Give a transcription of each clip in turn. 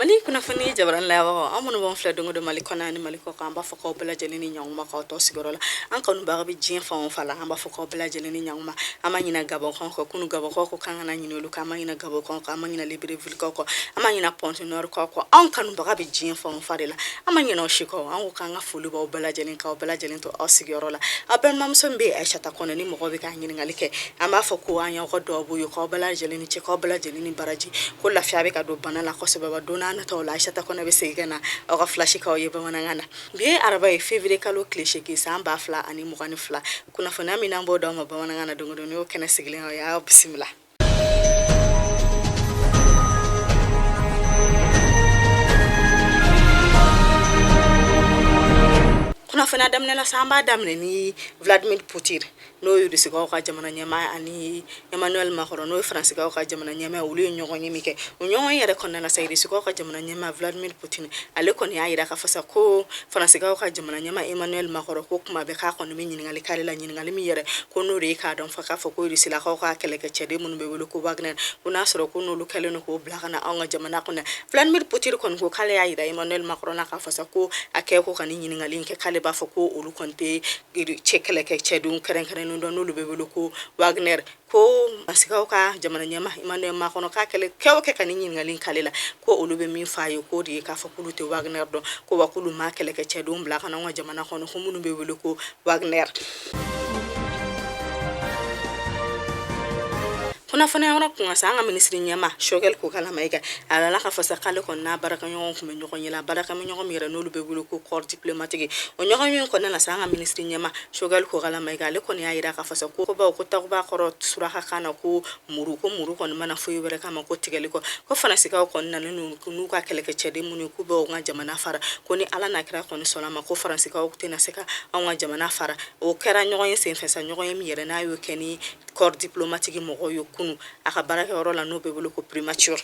Mali kunnafoni jabarani lajɛbagaw, an minnu b'an filɛ don o don Mali kɔnɔ ani Mali kɔkan, an b'a fɔ k'aw bɛɛ lajɛlen ni ɲankuma k'aw to sigiyɔrɔ la. An kanubaga bɛ diɲɛ fan o fan la, an b'a fɔ k'aw bɛɛ lajɛlen ni ɲankuma. An ma ɲinɛ Gabɔnkaw kɔ, kunu Gabɔnkaw ko k'an kana ɲinɛ olu kɔ, an ma ɲinɛ Gabɔnkaw kɔ, an ma ɲinɛ Librevillekaw kɔ, an ma ɲinɛ Pointe Noire kaw kɔ. Anw kanubaga bɛ diɲɛ fan o fan de la, an ma ɲinɛ aw si kɔ. An ko k'an ka foli b'aw bɛɛ lajɛlen k'aw bɛɛ lajɛlen to aw sigiyɔrɔ la. Aw balimamuso min bɛ yen, Ayisata Kɔnɛ, ni mɔgɔ bɛ ka ɲininkali kɛ, an b'a fɔ ko an y'aw ka duwawu ye, k'aw bɛɛ lajɛlen ni ce, k'aw bɛɛ lajɛlen ni baraji, ko lafiya bɛ ka don bana la kosɛbɛ. Wa don n'a nataw la, Ayisata Kɔnɛ bɛ segin ka na aw ka flash k'aw ye bamanankan na. Bi ye araba ye, février kalo tile 8, san 2022. Kunnafoniya min n'an b'o d'aw ma bamanankan na don o don, n'o kɛnɛ sigilen aw ye, aw bisimila. Kunnafoniya daminɛ la sa, an b'a daminɛ ni Vladimir Poutine, n'o ye Rusikaw ka jamana ɲɛmaa, ani Emmanuel Macron, n'o ye Faransikaw ka jamana ɲɛmaa. Olu ye ɲɔgɔn ye min kɛ, o ɲɔgɔn ye yɛrɛ kɔnɔna la sa, Rusikaw ka jamana ɲɛmaa Vladimir Poutine, ale kɔni y'a jira k'a fɔ sa ko Faransikaw ka jamana ɲɛmaa Emmanuel Macron, ko kuma bɛɛ k'a kɔni bɛ ɲininkali k'ale la, ɲininkali min yɛrɛ ko n'o de ye k'a dɔn fɔ k'a fɔ ko Rusilakaw ka kɛlɛkɛcɛden minnu bɛ wele ko Wagner, ko n'a sɔrɔ ko n'olu kɛlen don k'o bila ka na anw ka jamana kɔnɔ. Vladimir Poutine kɔni ko k'ale y'a jira Emmanuel Macron na k'a fɔ sa ko a kɛ ko ka nin ɲininkali in kɛ, k'ale b'a fɔ ko olu kɔni tɛ cɛ kɛlɛkɛcɛdenw kɛrɛnkɛrɛnnen dɔn n'olu bɛ wele ko Wagner. Ko Faransikaw ka jamana ɲɛmaa Emmanuel Macron k'a kɛlɛ kɛ o kɛ ka nin ɲininkali k'ale la, ko olu bɛ min f'a ye, k'o de ye k'a fɔ k'olu tɛ Wagner dɔn, ko wa k'olu ma kɛlɛkɛcɛdenw bila ka na anw ka jamana kɔnɔ, ko minnu bɛ wele ko Wagner. Kunnafoniya yɔrɔ kun sa, an ka minisiri ɲɛmaa Choguel Kokalla Maïga, a yirala k'a fɔ sa k'ale kɔni n'a baarakɛɲɔgɔn tun bɛ ɲɔgɔn ye la, baarakɛɲɔgɔn min yɛrɛ n'olu bɛ wele ko corps diplomatique. O ɲɔgɔn ye kɔnɔna la sa, an ka minisiri ɲɛmaa Choguel Kokalla Maïga, ale kɔni y'a jira k'a fɔ sa ko bawo ko takuba kɔrɔ surakakan na ko muru, ko muru kɔni ma na foyi wɛrɛ kama ko tigɛli kɔ, ko Faransikaw kɔni nana n'u ka kɛlɛkɛcɛden minnu ye k'u bɛ ka jamana fara, ko ni Ala n'a kira kɔni sɔnna ma, ko Faransikaw tɛna se ka anw ka jamana fara. O kɛra ɲɔgɔn ye senfɛ sa, ɲɔgɔn ye min yɛrɛ n'a y'o kɛ ni corps diplomatique mɔgɔw ye kunu a ka baarakɛyɔrɔ la, n'o bɛ wele ko primature.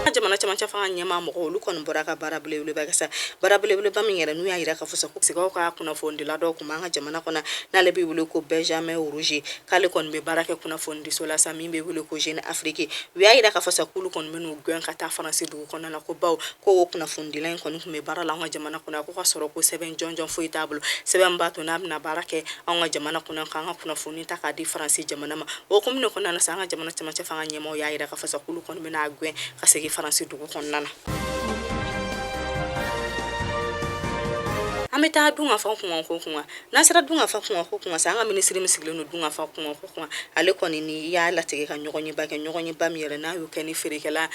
Jamana camancɛ fanga ɲɛmaa mɔgɔw, olu kɔni bɔra ka baara belebeleba kɛ sa, baara belebeleba min yɛrɛ n'u y'a jira k'a fɔ sa ko sikaw ka kunnafonidila dɔw tun b'an ka jamana kɔnɔ, n'ale bɛ wele ko Benjamin Roger, k'ale kɔni bɛ baara kɛ kunnafonidiso la sa min bɛ wele ko Jeune Afrique. U y'a jira k'a fɔ sa k'olu kɔni bɛ n'u gɛn ka taa Faransi dugu kɔnɔna la, ko bawo ko o kunnafonidila in kɔni tun bɛ baara la an ka jamana kɔnɔ, ko ka sɔrɔ ko sɛbɛn jɔnjɔn foyi t'a bolo, sɛbɛn b'a to n'a bɛna baara kɛ anw ka jamana kɔnɔ, k'an ka kunnafoni ta k'a di Faransi jamana ma. O hukumu de kɔnɔna na sa, an ka jamana camancɛ fanga ɲɛmaaw y'a jira k'a fɔ sa k'olu kɔni bɛna a gɛn ka segin Faransi dugu kɔnɔna na. An bɛ taa dunkafa kunkanko kun kan. N'an sera dunkafa kunkanko kun kan sa, an ka minisiri min sigilen don dunkafa kunkanko kun, ale kɔni ni y'a latigɛ ka ɲɔgɔnyeba kɛ, ɲɔgɔnyeba min yɛrɛ n'a y'o kɛ ni feerekɛla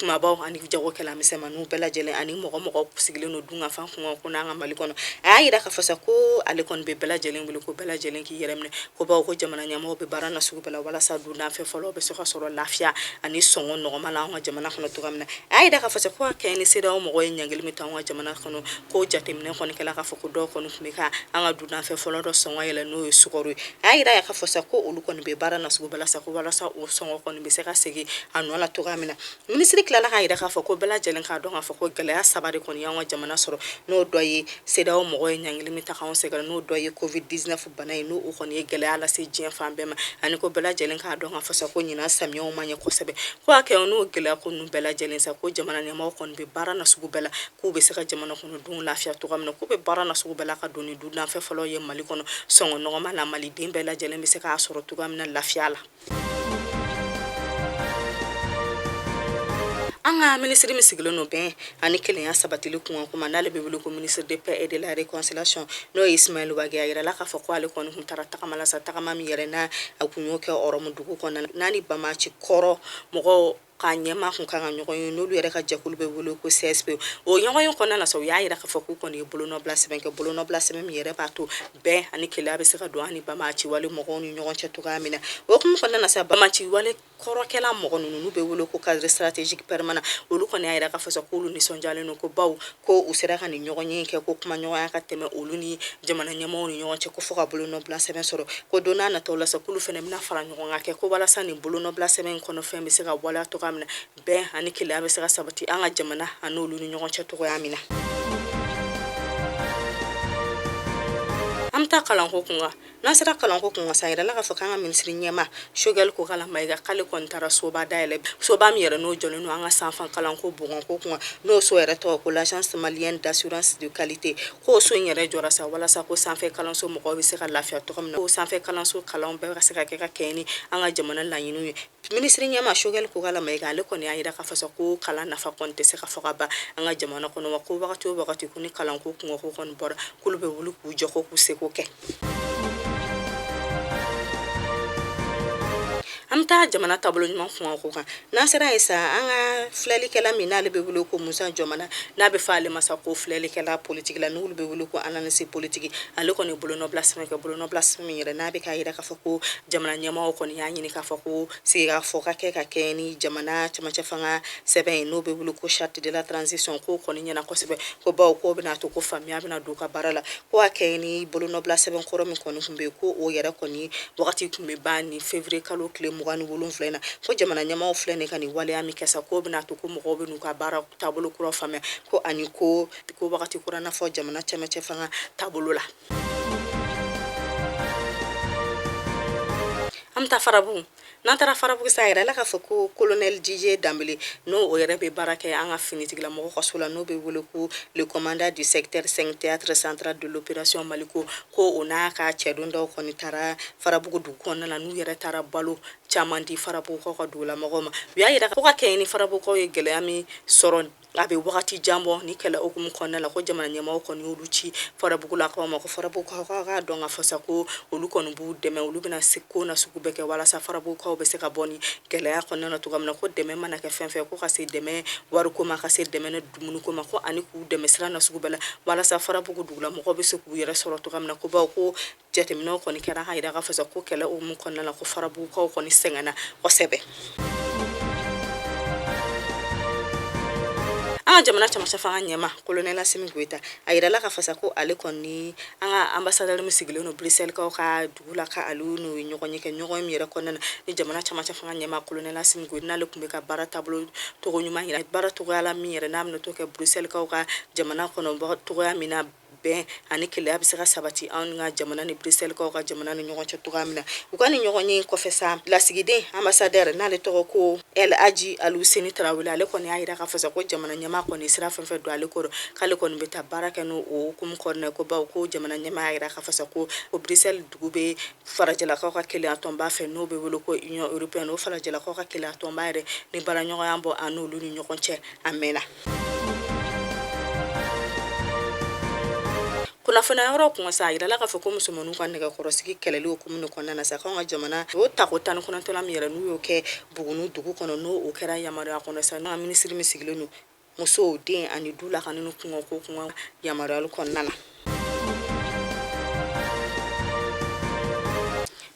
kumabaw ani jagokɛla misɛnmaninw bɛɛ lajɛlen ani mɔgɔ mɔgɔ sigilen don dunkafa kunkanko n'an ka Mali kɔnɔ. A y'a jira k'a fɔ sa ko ale kɔni bɛ bɛɛ lajɛlen wele ko bɛɛ lajɛlen k'i yɛrɛ minɛ, ko bawo ko jamana ɲɛmɔgɔw bɛ baara nasugu bɛɛ la walasa dundanfɛn fɔlɔ bɛ se ka sɔrɔ lafiya ani sɔngɔ nɔgɔma la an ka jamana kɔnɔ cogoya min na. A y'a jira k'a fɔ sa ko ka kɛɲɛ ni CEDEAO mɔgɔw ye ɲangili min ta an ka jamana kɔnɔ, ko jateminɛ kɔni kɛla k'a fɔ ko dɔw kɔni tun bɛ ka an ka dundanfɛn fɔlɔ dɔ sɔngɔ yɛlɛ, n'o ye sukaro ye. A y'a jira k'a fɔ sa ko olu kɔni bɛ baara nasugu bɛɛ la sa ko walasa o sɔngɔ kɔni bɛ se ka segin a nɔ la cogoya min na. Minisiri tilala k'a jira k'a fɔ ko bɛɛ lajɛlen k'a dɔn k'a fɔ ko gɛlɛya saba de kɔni y'an ka jamana sɔrɔ, n'o dɔ ye CEDEAO mɔgɔw ye ɲangili min ta k'anw sɛgɛrɛ, n'o dɔ ye Covid 19 bana ye, n'o kɔni ye gɛlɛya lase diɲɛ fan bɛɛ ma, ani ko bɛɛ lajɛlen k'a dɔn k'a fɔ sa ko ɲinan samiyaw ma ɲɛ kosɛbɛ. Ko a kɛ n'o gɛlɛya ko ninnu bɛɛ lajɛlen sa, ko jamana ɲɛmɔgɔw kɔni bɛ baara nasugu bɛɛ la k'u bɛ se ka jamana kɔnɔdenw lafiya cogoya min na, k'u bɛ baara nasugu bɛɛ la ka don ni dundanfɛn fɔlɔ ye Mali kɔnɔ sɔngɔ nɔgɔma la, maliden bɛɛ lajɛlen bɛ se k'a sɔrɔ cogoya min na lafiya la. An ka minisiri min sigilen don bɛn ani kelenya sabatili kunkanko ma, n'ale bɛ wele ko ministre de paix et de la réconciliation, n'o ye Ismaël Wagué, a yirala k'a fɔ ko ale kɔni tun taara tagama la sa, tagama min yɛrɛ n'a a kun y'o kɛ Ɔrɔmu dugu kɔnɔna na, n'a ni banbaanci kɔrɔ mɔgɔw ka ɲɛmaa kun kan ka ɲɔgɔn ye, n'olu yɛrɛ ka jɛkulu bɛ wele ko CSP. O ɲɔgɔn ye kɔnɔna na sa, u y'a jira k'a fɔ k'u kɔni ye bolonɔbila sɛbɛn kɛ, bolonɔbila sɛbɛn min yɛrɛ b'a to bɛn ani kelenya bɛ se ka don an ni banbaanci wale mɔgɔw ni ɲɔgɔn cɛ cogoya min na. O hukumu kɔnɔna na sa, banbaanci wale kɔrɔkɛla mɔgɔ ninnu, n'u bɛ wele ko cadre stratégique permanent, olu kɔni y'a jira k'a fɔ sa k'olu nisɔndiyalen don, ko bawo ko u sera ka nin ɲɔgɔn ye kɛ, ko kumaɲɔgɔnya ka tɛmɛ olu ni jamana ɲɛmɔgɔw ni ɲɔgɔn cɛ, ko fo ka bolonɔbila sɛbɛn sɔrɔ, ko don n'a nataw la sa, k'olu fana bɛna fara ɲɔgɔn kan kɛ ko walasa nin bolonɔbila sɛbɛn in kɔnɔfɛn bɛ se ka waleya cogoya min na, bɛn ani kelenya bɛ se ka sabati an ka jamana ani olu ni ɲɔgɔn cɛ cogoya min na. An bɛ taa kalanko kun kan. N'an sera kalanko kun kan sa, a yirala k'a fɔ k'an ka minisiri ɲɛmaa Choguel Kokalla Maïga, k'ale kɔni taara soba dayɛlɛ, soba min yɛrɛ n'o jɔlen don an ka sanfɛ kalanko bɔgɔnko kun, n'o so yɛrɛ tɔgɔ ko l'Agence malienne d'assurance de qualité. K'o so in yɛrɛ jɔra sa walasa ko sanfɛ kalanso mɔgɔw bɛ se ka lafiya cogo min na, ko sanfɛ kalanso kalanw bɛɛ ka se ka kɛ ka kɛɲɛ ni an ka jamana laɲiniw ye. Minisiri ɲɛmaa Choguel Kokalla Maïga, ale kɔni y'a jira k'a fɔ sa ko kalan nafa kɔni tɛ se ka fɔ ka ban an ka jamana kɔnɔ, wa ko wagati o wagati ko ni kalanko kunko kɔni bɔra, k'olu bɛ wuli k'u jɔ ko k'u seko kɛ. An bɛ taa jamana taabolo ɲuman kunko kan. N'an sera yen sa, an ka filɛlikɛla min n'ale bɛ wele ko Musa Jɔmana, n'a bɛ fɔ ale ma sa ko filɛlikɛla politiki la, n'olu bɛ wele ko analyste politique, ale kɔni bolonɔbila sɛbɛn kɛ, bolonɔbila sɛbɛn min yɛrɛ n'a bɛ k'a jira k'a fɔ ko jamana ɲɛmaaw kɔni y'a ɲini k'a fɔ ko sigikafɔ ka kɛ ka kɛɲɛ ni jamana cɛmancɛ fanga sɛbɛn ye, n'o bɛ wele ko charte de la transition, k'o kɔni ɲɛna kosɛbɛ, ko bawo k'o bɛna to ko faamuya bɛna don u ka baara la. Ko a kɛɲɛ ni bolonɔbila sɛbɛn kɔrɔ min kɔni tun bɛ yen, ko o yɛrɛ kɔni wagati tun bɛ ban ni février kalo tile 27 in na, ko jamana ɲɛmaaw filɛ nin ka nin waleya min kɛ sa, k'o bɛna to ko mɔgɔw bɛ n'u ka baara taabolo kura faamuya, ko ani ko wagati kura n'a fɔ jamana cɛmancɛ fanga taabolo la. An bɛ taa Farabugu. N'an taara Farabugu sa, a yirala k'a fɔ ko colonel Didier Danbele, n'o o yɛrɛ bɛ baara kɛ an ka finitigilamɔgɔ ka so la, n'o bɛ wele ko le commandant du secteur 5 théâtre central de l'opération Maliko, ko o n'a ka cɛden dɔw kɔni taara Farabugu dugu kɔnɔna la, n'u yɛrɛ taara balo caman di Farabugukaw ka dugulamɔgɔw ma. U y'a yira ko ka kɛɲɛ ni Farabugukaw ye gɛlɛya min sɔrɔ a bɛ wagati jan bɔ ni kɛlɛ hukumu kɔnɔna la, ko jamana ɲɛmaaw kɔni y'olu ci Farabugulakaw ma, ko Farabugukaw k'a dɔn k'a fɔ sa ko olu kɔni b'u dɛmɛ, olu bɛna se ko na sugu bɛɛ kɛ walasa Farabugukaw bɛ se ka bɔ ni gɛlɛya kɔnɔna na cogoya min na, ko dɛmɛ mana kɛ fɛn fɛn, ko ka se dɛmɛ wariko ma, ka se dɛmɛ ni dumuniko ma, ko ani k'u dɛmɛ sira na sugu bɛɛ la walasa Farabugu dugulamɔgɔw bɛ se k'u yɛrɛ sɔrɔ cogoya min na, ko bawo ko jateminɛw kɔni kɛra k'a jira k'a fɔ sa ko kɛlɛ hukumu kɔnɔna la, ko Farabugukaw kɔni sɛgɛnna kosɛbɛ. An ka jamana cɛmancɛ fanga ɲɛmaa colonel Asimi Goyita, a yirala k'a fɔ sa ko ale kɔni an ka ambassadeur min sigilen don Bruxelles-kaw ka dugu la, ka ale n'o ye ɲɔgɔn ye kɛ, ɲɔgɔn min yɛrɛ kɔnɔna na ni jamana cɛmancɛ fanga ɲɛmaa colonel Asimi Goyita n'ale tun bɛ ka baara taabolo togo ɲuman yira, baara togoya la min yɛrɛ n'a bɛna to kɛ Bruxelles-kaw ka jamana kɔnɔ togoya min na bɛn ani kelenya bɛ se ka sabati anw ka jamana ni Bruxelles-kaw ka jamana ni ɲɔgɔn cɛ cogoya min na. U ka nin ɲɔgɔn ye kɔfɛ sa, lasigiden ambassadeur n'ale tɔgɔ ko El Hadji Aluseni Tarawele, ale kɔni y'a jira k'a fɔ sa ko jamana ɲɛmaa kɔni sira fɛn fɛn don ale kɔrɔ, k'ale kɔni bɛ taa baara kɛ n'o hukumu kɔnɔna, ko bawo ko jamana ɲɛmaa y'a jira k'a fɔ sa ko Bruxelles dugu bɛ farajɛlakaw ka kelenya tɔnba fɛ, n'o bɛ wele ko Union européenne, o farajɛlakaw ka kelenya tɔnba yɛrɛ ni baaraɲɔgɔnya bɔ an n'olu ni ɲɔgɔn cɛ a mɛnna. Kunnafoniya yɔrɔ kun sa, a yirala k'a fɔ ko musomanninw ka nɛgɛkɔrɔsigi kɛlɛli hukumu kɔnɔna na sa, k'anw ka jamana o tako 19nan min yɛrɛ n'u y'o kɛ Buguni dugu kɔnɔ, n'o o kɛra yamaruya kɔnɔ sa, n'an ka minisiri min sigilen don musow, den ani du lakanani kunko kun yamaruyali kɔnɔna na.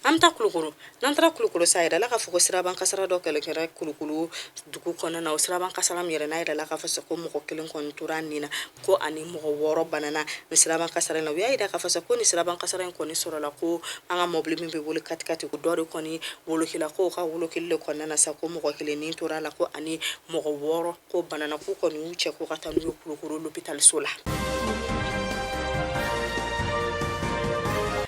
An bɛ taa Kulukoro. N'an taara Kulukoro sa, a yirala k'a fɔ ko siraban kasara dɔ kɛlɛ kɛra Kulukoro dugu kɔnɔna na. O siraban kasara min yɛrɛ n'a yirala k'a fɔ sa ko mɔgɔ kelen kɔni tora nin na, ko ani mɔgɔ 6 banana ni siraban kasara in na. U y'a yira k'a fɔ sa ko ni siraban kasara in kɔni sɔrɔla ko an ka mɔbili min bɛ wele katikati, ko dɔ de kɔni wolokila, k'o ka wolokili de kɔnɔna na sa, ko mɔgɔ kelen ni tora a la, ko ani mɔgɔ 6 ko banana, k'u kɔni y'u cɛ ko ka taa n'u ye Kulukoro lopitaliso la.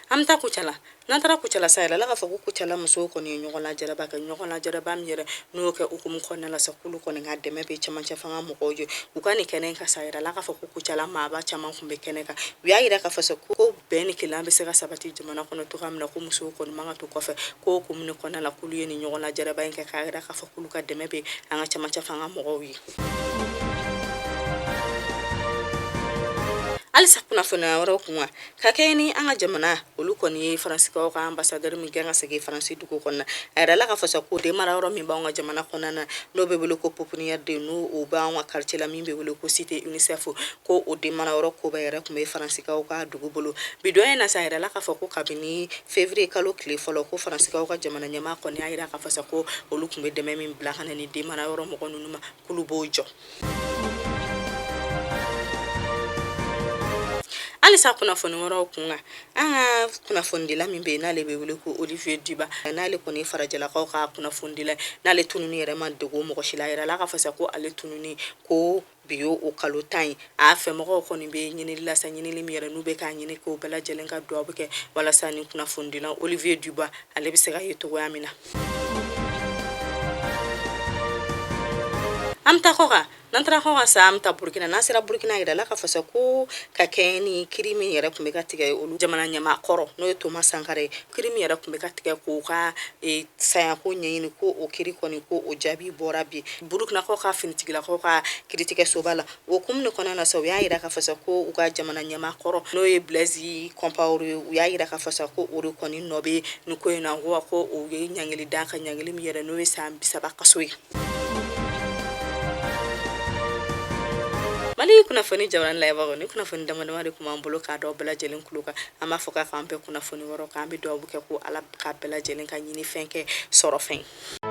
An bɛ taa Kucala. N'an taara Kucala sa, a yirala k'a fɔ ko Kucala musow kɔni ye ɲɔgɔn lajɛrɛba kɛ, ɲɔgɔn lajɛrɛba min yɛrɛ n'o y'o kɛ hukumu kɔnɔna la sa, k'olu kɔni ka dɛmɛ bɛ cɛmancɛ fanga mɔgɔw ye u ka nin kɛnɛ in kan sa. A yirala k'a fɔ ko Kucala maaba caman tun bɛ kɛnɛ kan. U y'a yira k'a fɔ sa ko bɛn ni kelenya bɛ se ka sabati jamana kɔnɔ cogoya min na, ko musow kɔni man ka to kɔfɛ, ko hukumu nin kɔnɔna la k'olu ye nin ɲɔgɔn lajɛrɛba in kɛ k'a yira k'a fɔ k'olu ka dɛmɛ bɛ an ka cɛmancɛ fanga mɔgɔw ye. Halisa kunnafoniya wɛrɛw kun kan, ka kɛɲɛ ni an ka jamana, olu kɔni ye Faransikaw ka ambassadeur min gɛn ka segin Faransi dugu kɔnɔna. A yirala k'a fɔ sa ko den mara yɔrɔ min b'anw ka jamana kɔnɔna na, n'o bɛ wele ko pouponnière de, n'o o b'anw ka quartier la min bɛ wele ko cité UNICEF, ko o den mara yɔrɔ koba yɛrɛ tun bɛ Faransikaw ka dugu bolo. Bi don in na sa, a yirala k'a fɔ ko kabini février kalo tile fɔlɔ, ko Faransikaw ka jamana ɲɛmaa kɔni y'a yira k'a fɔ sa ko olu tun bɛ dɛmɛ min bila ka na ni den mara yɔrɔ mɔgɔ ninnu ma, k'olu b'o jɔ. Halisa kunnafoni wɛrɛw kun kan, an ka kunnafonidila min bɛ yen n'ale bɛ wele ko Olivier Duba, n'ale kɔni ye farajɛlakaw ka kunnafonidila, n'ale tununi yɛrɛ ma dogo mɔgɔ si la, a yirala k'a fɔ sa ko ale tununi ko Bi y'o o kalo 10 ye. A fɛmɔgɔw kɔni bɛ ɲinili la sa, ɲinili min yɛrɛ n'u bɛ k'a ɲini k'o bɛɛ lajɛlen ka dugawu kɛ walasa ni kunnafonidila Olivier Dubois ale bɛ se ka ye cogoya min na. An bɛ taa kɔkan. N'an taara kɔkan sa, an bɛ taa Burukina. N'an sera Burukina, a yirala k'a fɔ sa ko ka kɛɲɛ ni kiri min yɛrɛ tun bɛ ka tigɛ olu jamana ɲɛmaa kɔrɔ, n'o ye Thomas Sankara ye, kiri min yɛrɛ tun bɛ ka tigɛ k'o ka sayako ɲɛɲini, ko o kiri kɔni, ko o jaabi bɔra bi Burukinakaw ka finitigilakaw ka kiritigɛsoba la. O hukumu de kɔnɔna na sa, u y'a yira k'a fɔ sa ko u ka jamana ɲɛmaa kɔrɔ, n'o ye Blaise Compaoré ye, u y'a yira k'a fɔ sa ko o de kɔni nɔ bɛ nin ko in na, wa ko o ye ɲangili d'a kan, ɲangili min yɛrɛ n'o ye san 30 kaso ye. Mali kunnafoni jabaranin lajɛbagaw, ni kunnafoni dama dama de tun b'an bolo k'a da bɛɛ lajɛlen tulo kan. An b'a fɔ k'a k'an bɛn kunnafoni wɛrɛ kan. An bɛ dugawu kɛ ko Ala ka bɛɛ lajɛlen ka ɲini fɛn kɛ sɔrɔ fɛn.